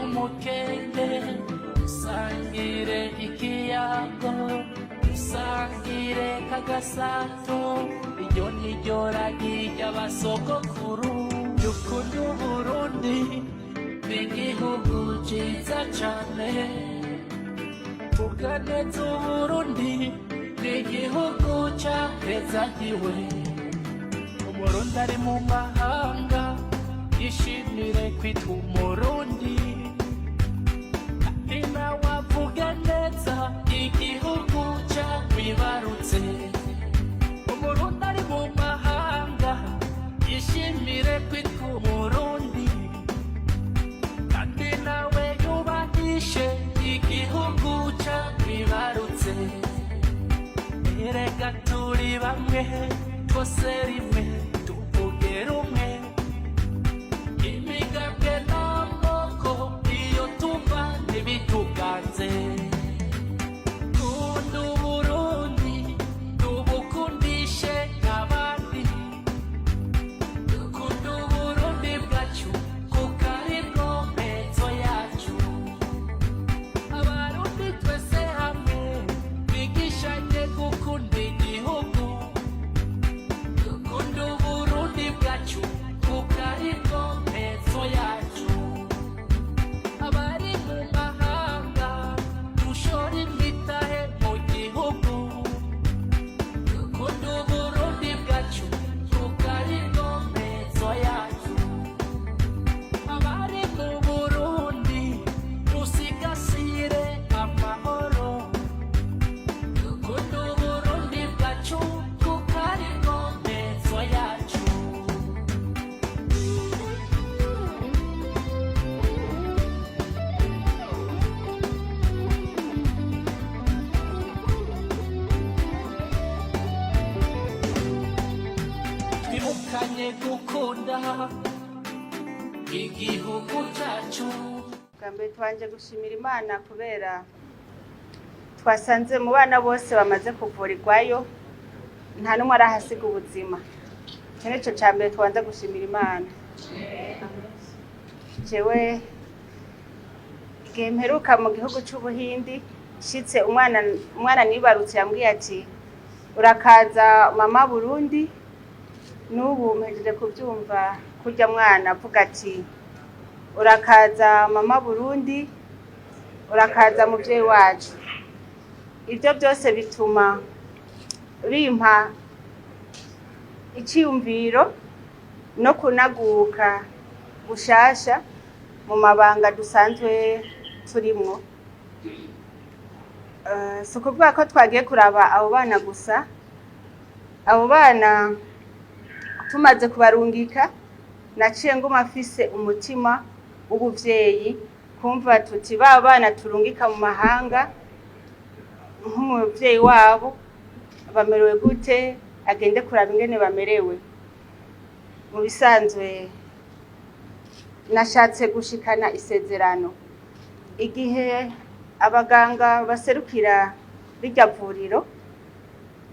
Umukenge dusangire ikiyago, dusangire kagasato, iryo niryo ragi ry'abasogokuru. Dukunde Uburundi, ni igihugu ciza cane. Tuganeze Uburundi, ni igihugu cahezagiwe. Umurundi ari mu mahanga yishimire kwitwa Umurundi, kandi nawe avuge neza igihugu cakwibarutse. Umurundi ari mu mahanga yishimire kwitwa Umurundi, kandi nawe yubahishe igihugu cakwibarutse. Erega turi bamwe, twose rimwe, tuvuge rumwe. Imigambwe n'amoko iyo tuva ntibituganze. Kunda Uburundi, tubukundishe abandi. Dukunda Uburundi bwacu, kuko aribwo mpezo yacu. Abarundi twese hamwe twigishanye gukunda igihugu. Dukunda Uburundi bwacu, kuko aribwo mpezo yacu. Abari mu mahanga dushora imitahe mu gihugu. Dukunda Uburundi bwacu, kuko aribwo mpezo yacu. Abari mu Burundi dusigasire amahoro. Dukunda Uburundi bwacu, kuko aribwo mpezo yacu. Twibukanye gukunda igihugu cyacu. Bwa mbere tubanje gushimira Imana kubera twasanze mu bana bose bamaze kuvurirwayo nta n'umwe arahasiga ubuzima. Icyo nico ca mbere tubanza gushimira Imana. Jewe igihe mperuka mu gihugu c'Ubuhindi, nshitse umwana nibarutse yambwiye ati: "Urakaza mama Burundi." N'ubu mpejeje kuvyumva kurya mwana avuga ati: "Urakaza mama Burundi, urakaza muvyeyi wacu." Ibyo byose bituma bimpa iciyumviro no kunaguka gushasha mu mabanga dusanzwe turimwo. Si ukuvuga ko twagiye kuraba abo bana gusa. Abo bana tumaze kubarungika, naciye nguma mfise umutima w'ubuvyeyi, kumva tuti ba bana turungika mu mahanga, nk'umuvyeyi wabo bamerewe gute, agende kuraba ingene bamerewe. Mu bisanzwe nashatse gushikana isezerano. Igihe abaganga baserukira rirya vuriro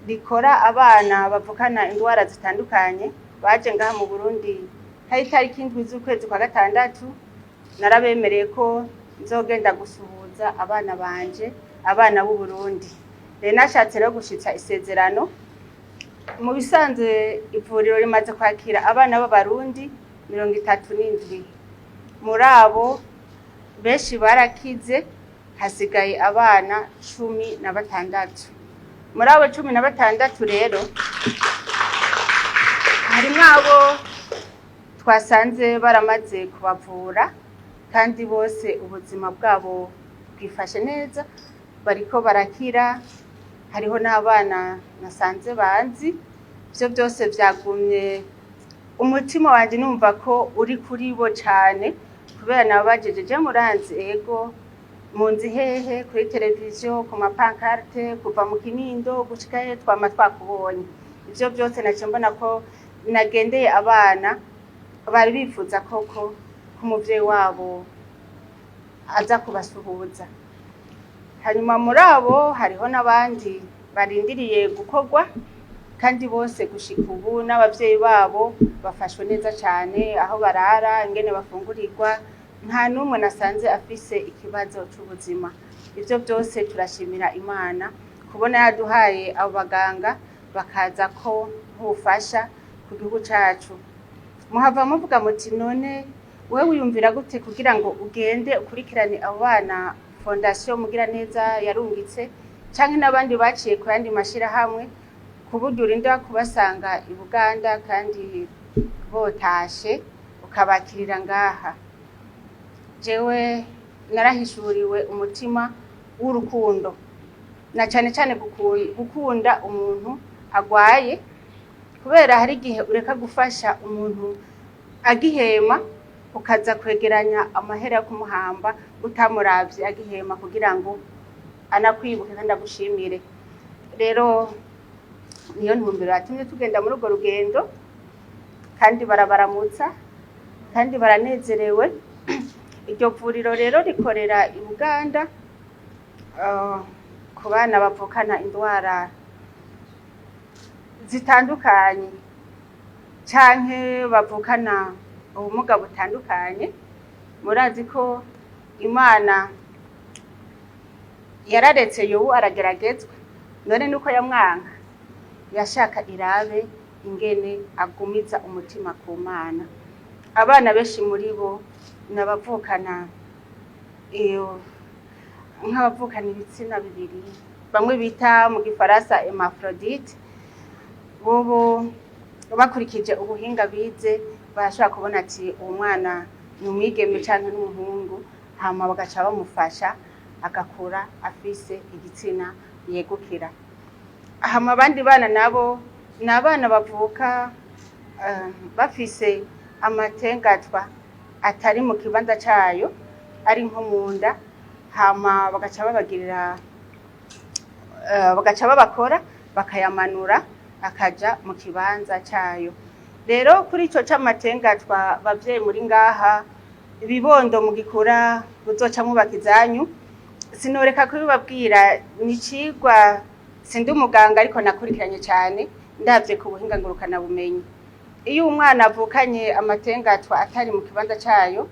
rikora abana bavukana indwara zitandukanye baje ngaha mu Burundi hari itariki 7 z'ukwezi kwa gatandatu, narabemereye ko nzogenda gusuhuza abana banje, abana b'u Burundi. Rero nashatse rero gushitsa isezerano. Mu bisanzwe ivuriro rimaze kwakira abana b'Abarundi 37. Muri abo benshi barakize, hasigaye abana 16. Muri abo 16 rero harimwo abo twasanze baramaze kubavura, kandi bose ubuzima bwabo bwifashe neza, bariko barakira. Hariho n'abana nasanze banzi. Ivyo byose vyagumye umutima wanje numva ko uri kuri bo cane, kubera nababajije: "Je muranzi?" "Ego." "Munzi hehe?" "Kuri televiziyo, ku mapankarte, kuva mu Kinindo gushika hehe twama twakubonye." Ivyo byose naciye mbona ko nagendeye abana bari bifuza koko ko umuvyeyi wabo aza kubasuhuza. Hanyuma muri abo hariho n'abandi barindiriye gukorwa, kandi bose gushika ubu n'abavyeyi babo bafashwe neza cane, aho barara, ingene bafungurirwa. Nta n'umwe nasanze afise ikibazo c'ubuzima. Ivyo byose turashimira Imana kubona yaduhaye abo baganga bakaza ko nk'ubufasha ku gihugu cacu. Muhava muvuga muti: "None wewe wiyumvira gute kugira ngo ugende ukurikirane abo bana Fondation Mugiraneza yarungitse canke n'abandi baciye ku yandi mashirahamwe, ku buryo urinda kubasanga i Buganda kandi botashe, ukabakirira ngaha?" Jewe narahishuriwe umutima w'urukundo, na cane cane gukunda umuntu agwaye, kubera hari igihe ureka gufasha umuntu agihema, ukaza kwegeranya amahera yo kumuhamba utamuravye agihema, kugira ngo anakwibuke kandi agushimire. Rero niyo ntumbero yatumye tugenda muri urwo rugendo, kandi barabaramutsa kandi baranezerewe. Iryo vuriro rero rikorera i Buganda ku bana bavukana indwara zitandukanye canke bavukana ubumuga butandukanye. Murazi ko Imana yararetse Yobu arageragezwa. None nuko yamwanka? Yashaka irabe ingene agumiza umutima ku Mana. Abana benshi muri bo ni abavukana iyo, nk'abavukana ibitsina bibiri, bamwe bita mu Gifaransa hermaphrodite. Bobo bakurikije ubuhinga bize barashobora kubona ati uwo mwana ni umwigeme canke n'umuhungu, hama bagaca bamufasha agakura afise igitsina yegukira. Hama abandi bana nabo ni abana bavuka bafise amatengatwa atari mu kibanza cayo, ari nko mu nda, hama bagaca babagirira bagaca babakora bakayamanura akaja mu kibanza cayo. Rero kuri ico c'amatengatwa, bavyeyi muri ngaha, ibibondo mugikura muzoca mwubaka izanyu, sinoreka kubibabwira. Ni icigwa, sindi umuganga, ariko nakurikiranye cane ndavye ku buhinga ngurukana bumenyi. Iyo umwana avukanye amatengatwa atari mu kibanza cayo,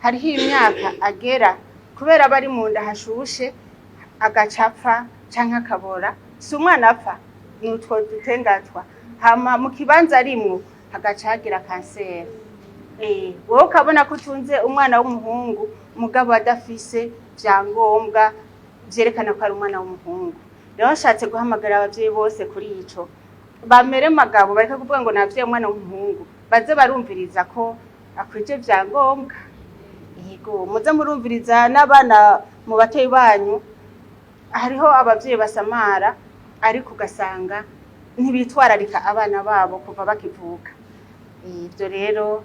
hariho imyaka agera, kubera aba ari mu nda hashushe, agaca apfa canke akabora. Si umwana apfa, ni utwo dutengatwa. Hama mu kibanza arimwo hagaca hagira kanseri. Wowe ukabona ko utunze umwana w'umuhungu, mugabo adafise vyangombwa vyerekana ko ari umwana w'umuhungu. Rero nshatse guhamagara abavyeyi bose kuri ico, bamere magabo, bareke kuvuga ngo navyaye umwana w'umuhungu, baze barumviriza ko akwije vyangombwa. Yego, muze murumviriza n'abana mu batoyi banyu. Hariho abavyeyi basamara, ariko ugasanga ntibitwararika abana babo kuva bakivuka. Ivyo rero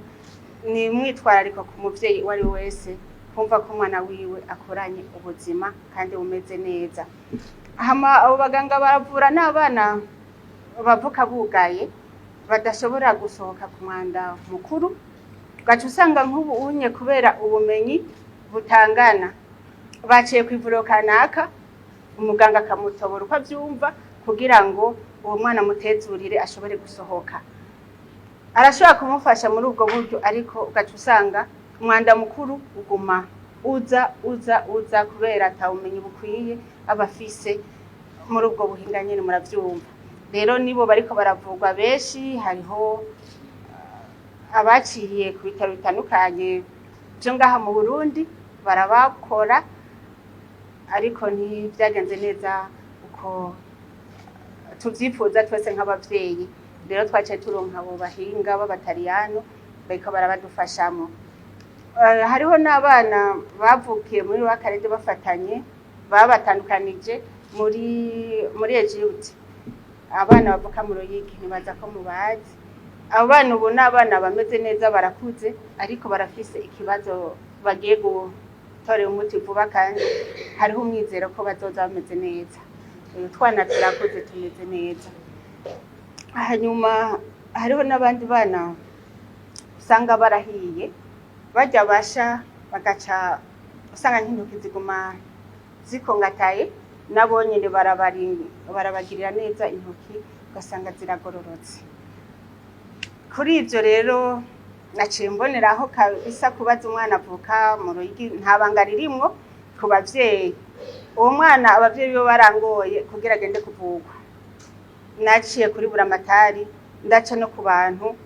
ni umwitwarariko ku muvyeyi uwo ari we wese kumva ko umwana wiwe akoranye ubuzima kandi bumeze neza. Hama abo baganga baravura n'abana bavuka bugaye, badashobora gusohoka ku mwanda mukuru. Ugaca usanga nk'ubu unye, kubera ubumenyi butangana, baciye ku ivuriro kanaka, umuganga akamutobora uko avyumva kugira ngo uwo mwana mutezurire ashobore gusohoka. Arashobora kumufasha muri ubwo buryo, ariko ugaca usanga umwanda mukuru uguma uza, uza, uza, kubera ata bumenyi bukwiye aba afise muri ubwo buhinga nyene. Muravyumva rero, nibo bariko baravurwa benshi. Hariho abaciye ku bitaro bitandukanye vyo ngaha mu Burundi barabakora, ariko ntibyagenze neza uko tuvyifuza twese nk'abavyeyi. Rero twaciye turonka abo bahinga b'Abataliyano bariko barabadufashamo. Hariho n'abana bavukiye muri Wakarede bafatanye, babatandukanije muri Egypt, abana bavuka mu Ruyigi, ntibaza ko mubazi. Abo bana ubu ni abana bameze neza, barakuze, ariko barafise ikibazo bagiye gutorera umuti vuba, kandi hariho umwizero ko bazoza bameze neza. Utwana turakuze, tumeze neza. Hanyuma hariho n'abandi bana usanga barahiye, barya basha, bagaca usanga nk'intoki ziguma zikongataye. Nabo nyene barabagirira neza intoki, ugasanga ziragororotse. Kuri ivyo rero Naciye mboneraho kabisa kubaza umwana avuka mu Ruyigi, nta banga ririmwo ku bavyeyi. Uwo mwana abavyeyi biwe barangoye kugira agende kuvugwa. Naciye kuri buramatari, ndaca no ku bantu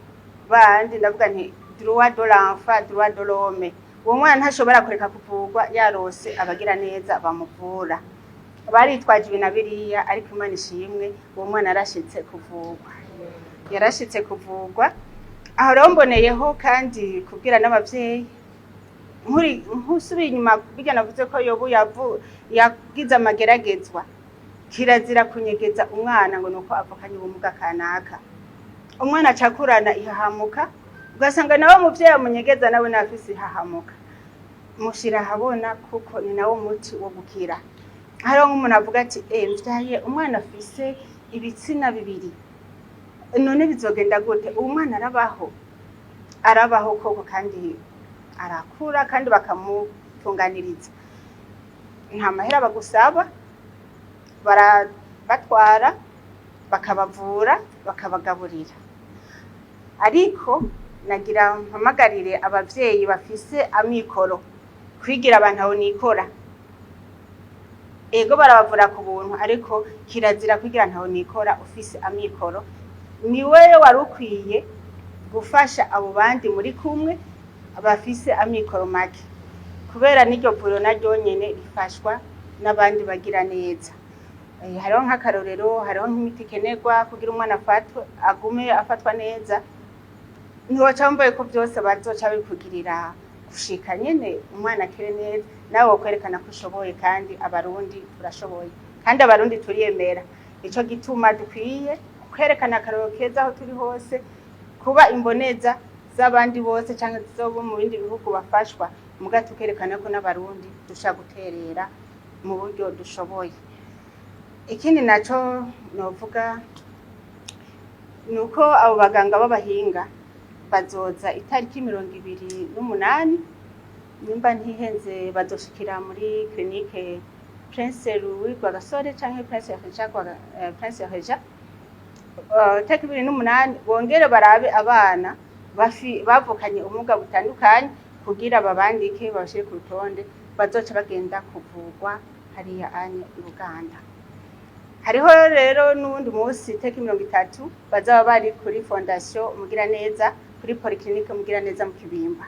bandi, ndavuga nti droit de l'enfant, droit de l'homme. Uwo mwana ntashobora kureka kuvugwa yarose abagira neza bamuvura. Baritwaje ibi na biriya, ariko Imana ishimwe, uwo mwana yarashitse kuvugwa, yarashitse kuvugwa. Aho rero mboneyeho kandi kubwira n'abavyeyi, nkuri nkusubiye inyuma, burya navuze ko Yobu yagize amageragezwa. Kirazira kunyegeza umwana ngo nuko avukanye ubumuga kanaka. Umwana acakurana ihahamuka, ugasanga nawe muvyeyi amunyegeza nawe nafise ihahamuka. Mushira ahabona, kuko ni nawo muti wo gukira. Hariho nk'umuntu avuga ati: "Mvyaye umwana afise ibitsina bibiri, none bizogenda gute?" Uwo mwana arabaho, arabaho koko, kandi arakura, kandi bakamutunganiriza. Nta mahera bagusaba, barabatwara, bakabavura, bakabagaburira. Ariko nagira mpamagarire abavyeyi bafise amikoro kwigira abantu aho nikora. Ego, barabavura ku buntu, ariko kirazira kwigira ntaho nikora ufise amikoro. Niwe wari ukwiye gufasha abo bandi muri kumwe bafise amikoro make, kubera n'iryo vuriro naryo nyene rifashwa n'abandi bagira neza. Hariho nk'akarorero, hariho nk'imiti ikenerwa kugira umwana afatwe, agume afatwa neza. Ntiwoca wumva ko byose bazoca bikugirira gushika nyene umwana akire neza. Nawe wokwerekana ko ushoboye, kandi Abarundi turashoboye, kandi Abarundi turiyemera. Nico gituma dukwiye kwerekana akarorero keza aho turi hose, kuba imboneza z'abandi bose canke zo mu bindi bihugu bafashwa, muga tukerekana ko n'Abarundi dushobora guterera mu buryo dushoboye. Ikindi naco novuga ni uko abo baganga b'abahinga bazoza itariki 28, nimba ntihenze, bazoshikira muri clinique Prince Louis Rwagasore canke Prince Regent, Prince Regent, itariki 28, bongere barabe abana bavukanye ubumuga butandukanye kugira babandike, babashire ku rutonde bazoca bagenda kuvurwa hariya anye i Buganda. Hariho rero n'uwundi munsi, itariki 30, bazaba bari kuri Fondation Umugiraneza, kuri Polyclinique Umugiraneza mu Kibimba.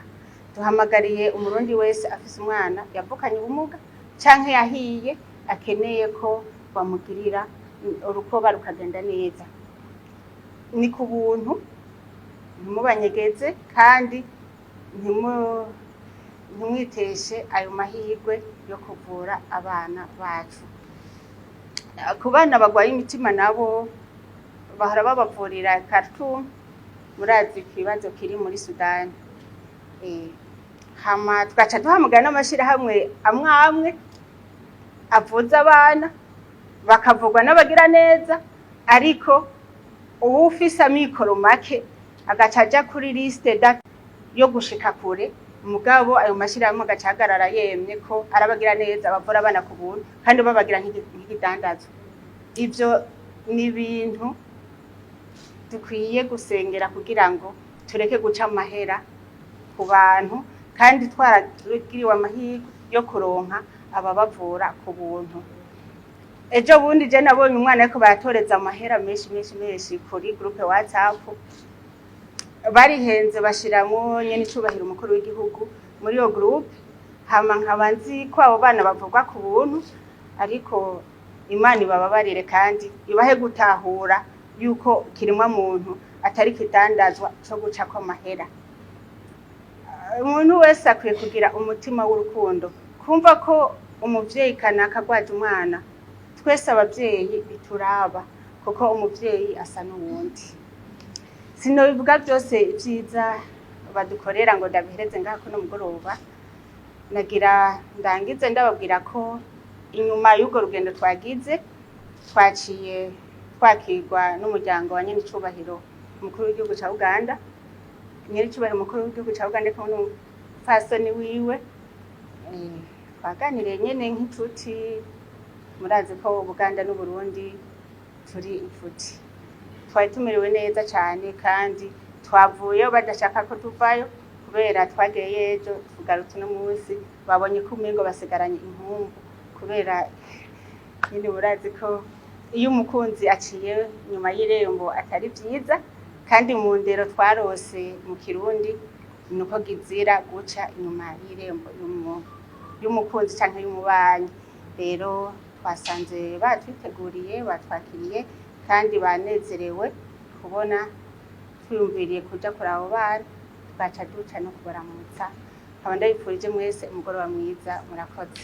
Duhamagariye Umurundi wese afise umwana yavukanye ubumuga canke yahiye, akeneye ko bamugirira urukoba rukagenda neza. Ni ku buntu, ntimubanyegeze kandi ntimwiteshe ayo mahirwe yo kuvura abana bacu. Ku bana barwaye imitima nabo, bahora babavurira Khartoum, murazi ikibazo kiri muri Sudani. Hama tugaca duhamagara n'amashirahamwe amwe amwe avuza abana, bakavurwa n'abagira neza, ariko uwufise amikoro make agaca aja kuri liste yo gushika kure. Mugabo ayo mashirahamwe agaca ahagarara yemye ko arabagira neza bavura abana ku buntu, kandi babagira nk'ikidandazwa. Ivyo ni ibintu dukwiye gusengera kugira ngo tureke guca amahera ku bantu, kandi twaragiriwe amahirwe yo kuronka ababavura ku buntu. Ejo bundi je nabonye umwana ariko baratoreza amahera menshi menshi menshi kuri groupe WhatsApp. Barihenze, bashiramwo nyene icubahiro umukuru w'igihugu muri iyo groupe. Hama nkaba nzi ko abo bana bavurwa ku buntu, ariko Imana ibababarire kandi ibahe gutahura yuko kiremwa muntu atari kidandazwa co gucako amahera. Umuntu wese akwiye kugira umutima w'urukundo, kumva ko umuvyeyi kanaka agwaje umwana, twese abavyeyi bituraba, kuko umuvyeyi asa n'uwundi. Sinobivuga byose ibyiza badukorera ngo ndabihereze ngaha kuno mugoroba. Nagira ndangize ndababwira ko inyuma y'urwo rugendo twagize, twaciye twakirwa n'umuryango wa nyenicubahiro umukuru w'igihugu ca Uganda. Nyenicubahiro umukuru w'igihugu ca Uganda kumwe n'umupfasoni wiwe. Twaganiriye nyene nk'inshuti. Murazi ko Ubuganda n'Uburundi turi inshuti. Twari tumerewe neza cyane kandi Twavuyeyo badashaka ko tuvayo kubera twagiyeyo ejo, tugarutse uno munsi, babonye ko umengo basigaranye inkumbu, kubera nyine urazi ko iyo umukunzi aciye nyuma y'irembo atari vyiza, kandi mu ndero twarose mu Kirundi nuko gizira guca inyuma y'irembo y'umukunzi canke y'umubanyi. Rero twasanze batwiteguriye, batwakiriye kandi banezerewe kubona twiyumviriye kuja kuraba abo bana, tugaca duca no kubaramutsa. Nkaba ndabifurije mwese umugoroba mwiza. Murakoze.